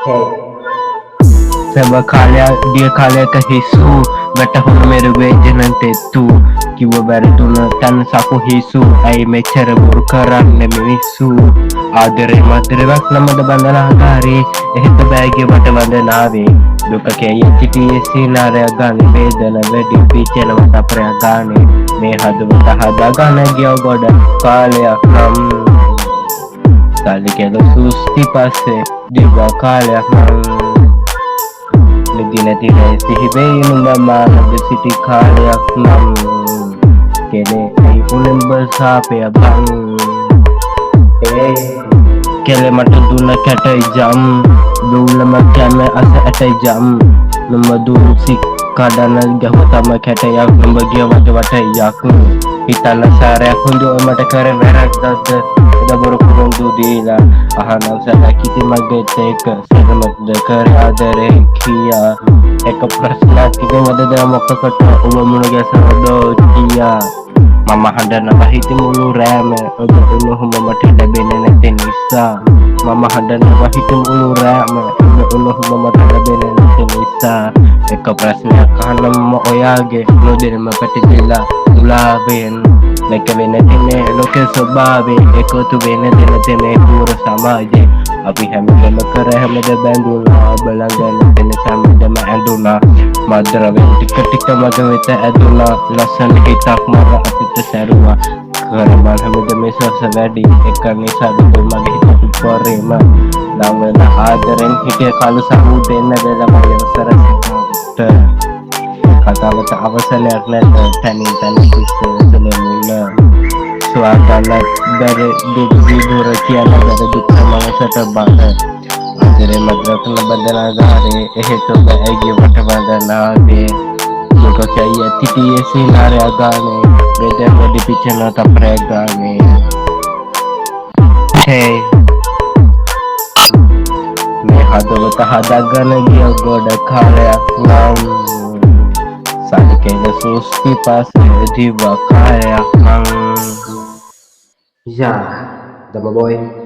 Hey. සැම කාලයක් ගිය කාලයක හිසු වැටහුණ මෙරුවේ ජනන් තෙත්තු කිව්ව වැරදුන තැන සකු හිසු. ඇයි මෙච්චර බොරු කරන්නේ මිනිස්සු? ආදරේ මధుරවක් නමද බඳනාගාරේ එහෙත් බෑගිය මට වන්දනාවේ. දුක කියයි සිටියේ සීනාරය ගානේ වේදන වැඩි පිචෙනව තපරයක් ගානේ. මේ හදවත හදාගන්න ගිය ගොඩ කාලයක් නම් සල්ලි කෙල සුස්ති පස්සේ දිව්ව කාලයක් නම් නිදි නැති රැ සිහි වෙයි නුඹ මා ළඟ සිටි කාලයක් නම්. කෙලේ ඇයි උඹ සාපය බං? ඒ කෙලෙ මට දුන්න කැටයි ජම් දූලම කැම අස ඇටයි ජම්. නුඹ දුන් සික් කඩන ගැහුව තම කැටයක්. නුඹ ගිය වද වටයක් හිතන්න සාරයක් හොඳ ඔය මට කර වැරද්දක්ද? එද බොරු පොරොන්දු දීලා අහනම් සැලක් ඉති මගෙත් එක සෙරමක්ද කර ආදරේ කියා. එක ප්‍රශ්නයක් ඉතින් වදද මොකකට ඔබ මුණ ගැසවද කියා. මම හඬනවා හිතේ මුළු රෑම ඔබ උණුහුම මට ලැබෙන්නේ නැති නිසා. මම හඬනවා හිතේ මුළු රෑම ඔබ උණුහුම මට ලැබෙන්නේ නැති නිසා. එක ප්‍රශ්නයක් අහන්න මම ඔයාගේ නොදෙනම පැටලිලා මුලාවෙන් මේක වෙන තිනේ ලෝක ස්වභාවේ එකතු වෙන දෙන තෙමේ පූර සමාජේ. අපි හැමදෙම කර හැමද බැඳුනා ඔබ ළඟ නැතෙන සම්දම ඇඳුනා. මද්ද්‍රව්‍යන් ටික ටික මග වෙත ඇදුනා. ලස්සන හිතක් මර අතීත සැරුවා කර මං හැමදෙම විශ්වාස වැඩි එක නිසා දුක මගේ හිත උපරිම ලං වෙන ආදරෙන් හිටිය කළු සහු දෙන්න වෙලා මගේ අවසර සිතාවට. කතාවට අවසනයක් නැත තැනින් තැන තිස්සේ මුල සොයා ගන්න බැරි දුක් විදුර කියන්න බැරි දුක් මනසට බර. ආදරේ මధుරකන බඳනාගාරේ එහෙත් ඔබ ඇගේ වට වන්දනාවේ. දුක කැයි ඇතිටියේ සීනාරය ගානේ වේදන වැඩි පිචන තප්පරය ගානේ. හේ මේ හදවත හදාගන්න ගිය ගොඩ කාලයක් නම් සල්කෙල සුස්ති පස්සේ දිව කාලයක් නම්. Yeah, the boy.